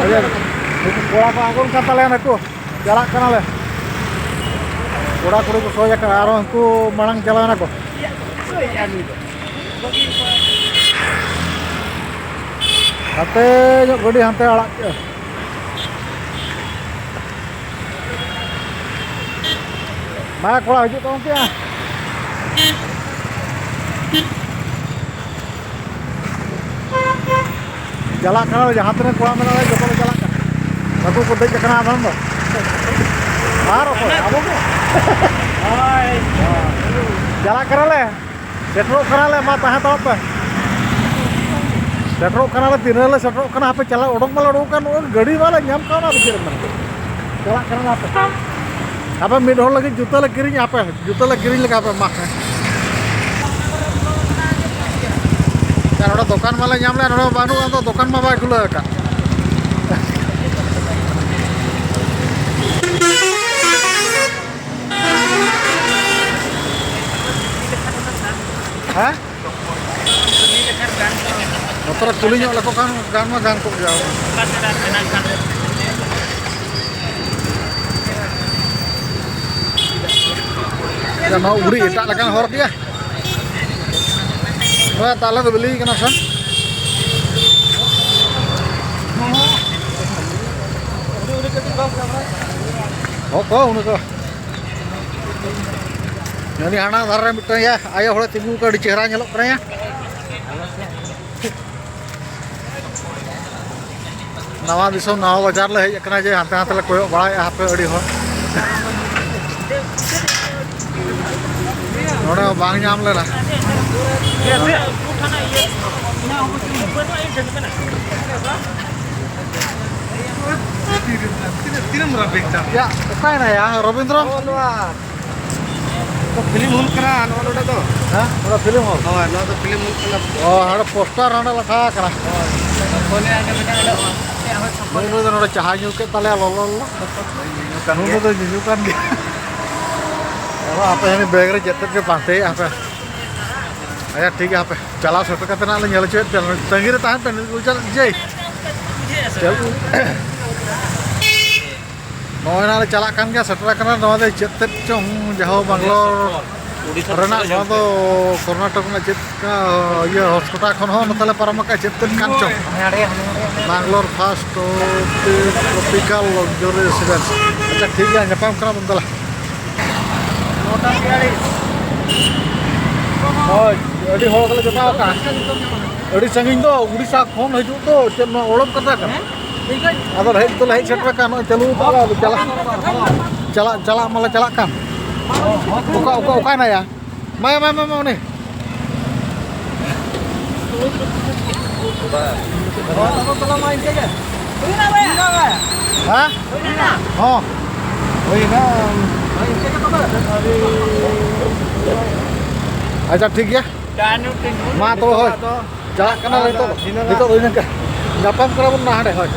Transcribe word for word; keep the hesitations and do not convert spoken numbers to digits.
ᱱᱩᱠᱩ ᱠᱚᱲᱟ ᱠᱚ ᱟᱬᱜᱚᱱ ᱠᱟᱱ ᱛᱟᱞᱮᱭᱟ, ᱱᱩᱠᱩ ᱪᱟᱞᱟᱜ ᱠᱟᱱᱟᱞᱮ᱾ ᱠᱚᱲᱟ ᱠᱩᱲᱤ ᱠᱚ ᱥᱚᱡᱽ ᱟᱠᱟᱱᱟ, ᱟᱨ ᱩᱱᱠᱩ ᱢᱟᱲᱟᱝ ᱪᱟᱞᱟᱣ ᱮᱱᱟ ᱠᱚ᱾ ᱦᱟᱱᱛᱮ ᱧᱚᱜ ᱜᱟᱹᱰᱤ ᱦᱟᱱᱛᱮ ᱟᱲᱟᱜ ᱠᱮᱜᱼᱟ᱾ ᱢᱟ ᱠᱚᱲᱟ, ᱦᱤᱡᱩᱜ ᱛᱟᱵᱚᱱ ᱯᱮ᱾ ᱪᱟᱞᱟᱜ ᱠᱟᱱᱟ ᱞᱮ, ᱡᱟᱦᱟᱸ ᱛᱤᱱᱟᱹᱜ ᱠᱚᱲᱟ ᱢᱮᱱᱟᱜ ᱞᱮᱭᱟ, ᱡᱚᱛᱚ ᱞᱮ ᱪᱟᱞᱟᱜ ᱠᱟᱱᱟ᱾ ᱵᱟᱠᱚ ᱠᱚ ᱫᱮᱡ ᱟᱠᱟᱱᱟ ᱟᱫᱷᱟᱱ ᱫᱚ᱾ ᱟᱨ ᱚᱠᱚᱭ? ᱟᱵᱚ ᱠᱚ? ᱦᱳᱭ᱾ ᱪᱟᱞᱟᱜ ᱠᱟᱱᱟ ᱞᱮ, ᱥᱮᱴᱮᱨᱚᱜ ᱠᱟᱱᱟ ᱞᱮ, ᱢᱟ ᱛᱟᱦᱮᱸ ᱦᱟᱛᱟᱲᱚᱜ ᱯᱮ᱾ ᱥᱮᱴᱮᱨᱚᱜ ᱠᱟᱱᱟ ᱞᱮ, ᱛᱤᱱᱟᱹᱜ ᱞᱮ ᱥᱮᱴᱮᱨᱚᱜ ᱠᱟᱱᱟ, ᱦᱟᱯᱮ ᱪᱟᱞᱟᱜ, ᱚᱰᱚᱠ ᱢᱟᱞᱮ ᱚᱰᱚᱠ ᱠᱟᱱ, ᱱᱚᱜᱼᱚᱭ ᱜᱟᱹᱰᱤ ᱢᱟᱞᱮ ᱧᱟᱢ ᱠᱟᱣᱱᱟ, ᱟᱫᱚ ᱪᱮᱫ ᱮᱢ ᱢᱮᱱᱟ? ᱪᱟᱞᱟᱜ ᱠᱟᱱᱟ ᱞᱮ ᱦᱟᱯᱮ᱾ ᱟᱯᱮ ᱢᱤᱫ ᱦᱚᱲ ᱞᱟᱹᱜᱤᱫ ᱡᱩᱛᱟᱹ ᱞᱮ ᱠᱤᱨᱤᱧᱟ, ᱦᱟᱯᱮ ᱡᱩᱛᱟᱹ ᱞᱮ ᱠᱤᱨᱤᱧ ᱞᱮᱠᱟ ᱦᱟᱯᱮ ᱢᱟ᱾ ᱟᱨ ᱱᱚᱰᱮ ᱫᱚᱠᱟᱱ ᱢᱟᱞᱮ ᱧᱟᱢ ᱞᱮᱫ, ᱱᱚᱰᱮ ᱢᱟ ᱵᱟᱹᱱᱩᱜᱼᱟ, ᱟᱫᱚ ᱫᱚᱠᱟᱱ ᱢᱟ ᱵᱟᱭ ᱠᱷᱩᱞᱟᱹᱣ ᱟᱠᱟᱫ᱾ ᱦᱮᱸ? ᱱᱚᱛᱮ ᱨᱮ ᱠᱩᱞᱤ ᱧᱚᱜ ᱞᱮᱠᱚ ᱠᱷᱟᱱ ᱜᱟᱱ ᱢᱟ ᱜᱟᱱ ᱠᱚᱜ ᱜᱮᱭᱟ᱾ ᱱᱚᱣᱟ ᱩᱲᱤ ᱮᱴᱟᱜ ᱞᱮᱠᱟᱱ ᱦᱚᱨ ᱜᱮᱭᱟ᱾ ᱦᱳᱭ, ᱛᱟᱦᱞᱮ ᱫᱚ ᱵᱤᱞᱤ ᱠᱟᱱᱟ ᱥᱮ? ᱦᱚᱸ ᱠᱚ, ᱩᱱᱤ ᱠᱚ᱾ ᱩᱱᱤ ᱦᱟᱱᱟ ᱫᱷᱟᱨᱮ ᱨᱮ ᱢᱤᱫᱴᱟᱝ ᱭᱟ, ᱟᱭᱳ ᱦᱚᱲᱮ ᱛᱤᱸᱜᱩ ᱟᱠᱟᱱ, ᱟᱹᱰᱤ ᱪᱮᱦᱨᱟ ᱧᱮᱞᱚᱜ ᱠᱟᱱᱟ ᱭᱟ᱾ ᱱᱟᱣᱟ ᱫᱤᱥᱚᱢ, ᱱᱟᱣᱟ ᱵᱟᱡᱟᱨ ᱞᱮ ᱦᱮᱡ ᱟᱠᱟᱱᱟ ᱡᱮ ᱦᱟᱱᱛᱮ ᱱᱟᱛᱮ ᱞᱮ ᱠᱚᱭᱚᱜ ᱵᱟᱲᱟᱭᱮᱫᱼᱟ, ᱦᱟᱯᱮ ᱟᱹᱰᱤ ᱦᱚᱲ᱾ ᱱᱚᱰᱮ ᱦᱚᱸ ᱵᱟᱝ ᱧᱟᱢ ᱞᱮᱱᱟ᱾ ᱛᱤᱱᱟᱹᱜ ᱢᱟᱨᱟᱝ ᱵᱮᱜᱽ ᱪᱟᱯ? ᱭᱟ, ᱚᱠᱟᱭᱮᱱᱟᱭᱟ ᱨᱚᱵᱤᱱᱫᱨᱚ? ᱱᱚᱣᱟ ᱯᱷᱤᱞᱢ ᱦᱚᱞ ᱠᱟᱱᱟ ᱱᱚᱣᱟ ᱱᱚᱰᱮ ᱫᱚ᱾ ᱦᱮᱸ, ᱱᱚᱣᱟ ᱯᱷᱤᱞᱢ ᱦᱚᱞ᱾ ᱦᱳᱭ, ᱱᱚᱣᱟ ᱫᱚ ᱯᱷᱤᱞᱢ ᱦᱚᱞ ᱠᱟᱱᱟ᱾ ᱚ, ᱦᱟᱸᱰᱮ ᱯᱳᱥᱴᱟᱨ ᱦᱟᱸᱰᱮ ᱞᱟᱴᱷᱟ ᱟᱠᱟᱱᱟ᱾ ᱦᱳᱭ᱾ ᱱᱩᱭ, ᱱᱩᱭ ᱫᱚ ᱱᱚᱰᱮ ᱪᱟᱦᱟ ᱧᱩ ᱠᱮᱫ ᱛᱟᱞᱮᱭᱟ ᱞᱚᱞᱚ ᱞᱚᱞᱚ᱾ ᱱᱩᱭ ᱫᱚ ᱧᱩᱧᱩ ᱠᱟᱱ ᱜᱮᱭᱟ᱾ ᱮᱵᱟᱨ ᱟᱯᱮ ᱦᱟᱹᱱᱤ ᱵᱮᱜᱽ ᱨᱮ ᱪᱮᱫ ᱛᱮᱫ ᱯᱮ ᱯᱟᱱᱛᱮᱭᱮᱫᱼᱟ ᱯᱮ? ᱟᱪᱪᱷᱟ, ᱴᱷᱤᱠ ᱜᱮᱭᱟ, ᱦᱟᱯᱮ ᱪᱟᱞᱟᱣ ᱥᱮᱴᱮᱨ ᱠᱟᱛᱮ ᱱᱟᱜ ᱞᱮ ᱧᱮᱞ ᱦᱚᱪᱚᱭᱮᱫ ᱯᱮᱭᱟ᱾ ᱛᱟᱺᱜᱤ ᱨᱮ ᱛᱟᱦᱮᱱ ᱯᱮ, ᱱᱤᱛ ᱵᱩᱡᱷᱟᱹᱣ ᱡᱮ᱾ ᱱᱚᱜᱼᱚᱭ ᱱᱟᱜ ᱞᱮ ᱪᱟᱞᱟᱜ ᱠᱟᱱ ᱜᱮᱭᱟ, ᱥᱮᱴᱮᱨ ᱟᱠᱟᱱᱟ᱾ ᱱᱚᱣᱟ ᱫᱚ ᱪᱮᱫ ᱛᱮᱫ ᱪᱚᱝ, ᱡᱟᱦᱳ ᱵᱟᱝᱞᱳᱨ ᱨᱮᱱᱟᱜ, ᱱᱚᱣᱟ ᱫᱚ ᱠᱚᱨᱱᱟᱴᱚᱠ ᱨᱮᱱᱟᱜ ᱪᱮᱫ ᱠᱟ, ᱤᱭᱟᱹ, ᱦᱚᱥᱠᱚᱴᱟ ᱠᱷᱚᱱ ᱦᱚᱸ ᱱᱚᱛᱮ ᱞᱮ ᱯᱟᱨᱚᱢ ᱟᱠᱟᱫᱼᱟ᱾ ᱪᱮᱫ ᱛᱮᱫ ᱠᱟᱱ ᱪᱚᱝ, ᱵᱟᱝᱞᱳᱨ ᱯᱷᱟᱥᱴ ᱴᱨᱚᱯᱤᱠᱟᱞ ᱞᱚᱠᱡᱟᱨᱤ ᱨᱮᱥᱤᱰᱮᱱᱥ᱾ ᱟᱪᱪᱷᱟ, ᱴᱷᱤᱠ ᱜᱮᱭᱟ, ᱧᱟᱯᱟᱢ ᱠᱟᱱᱟ ᱵᱚᱱ, ᱫᱮᱞᱟ᱾ ᱦᱳᱭ, ᱟᱹᱰᱤ ᱦᱚᱲ ᱜᱮᱞᱮ ᱡᱚᱴᱟᱣ ᱟᱠᱟᱱ᱾ ᱟᱹᱰᱤ ᱥᱟᱺᱜᱤᱧ ᱫᱚ, ᱩᱲᱤᱥᱥᱟ ᱠᱷᱚᱱ ᱦᱤᱡᱩᱜ ᱫᱚ᱾ ᱪᱮᱫ ᱱᱚᱣᱟ ᱚᱲᱚᱠ ᱠᱟᱛᱷᱟ ᱠᱟᱱᱟ? ᱟᱫᱚ ᱦᱮᱡ ᱫᱚᱞᱮ ᱦᱮᱡ ᱥᱮᱴᱮᱨ ᱟᱠᱟᱱ, ᱱᱚᱜᱼᱚᱭ ᱪᱟᱹᱞᱩ ᱠᱟᱜᱼᱟ ᱞᱮ, ᱪᱟᱞᱟᱜ, ᱪᱟᱞᱟᱜ, ᱪᱟᱞᱟᱜ ᱢᱟᱞᱮ ᱪᱟᱞᱟᱜ ᱠᱟᱱ᱾ ᱚᱠᱟ, ᱚᱠᱟ, ᱚᱠᱟᱭ ᱱᱟᱭᱟ? ᱢᱟᱭᱟ, ᱢᱟᱭᱟ, ᱢᱟᱭᱟ, ᱢᱟᱭᱟ, ᱩᱱᱤ᱾ ᱦᱮᱸ? ᱦᱚᱸ᱾ ᱦᱩᱭᱱᱟ᱾ ᱟᱪᱪᱷᱟ, ᱴᱷᱤᱠ ᱜᱮᱭᱟ᱾ ᱢᱟ ᱛᱚᱵᱮ, ᱦᱳᱭ᱾ ᱪᱟᱞᱟᱜ ᱠᱟᱱᱟ ᱱᱤᱛᱚᱜ᱾ ᱱᱤᱛᱚᱜ ᱫᱚ ᱤᱱᱟᱹᱜ ᱜᱮ᱾ ᱧᱟᱯᱟᱢ ᱠᱟᱱᱟ ᱵᱚᱱ ᱱᱟ ᱦᱟᱸᱰᱮ, ᱦᱳᱭ᱾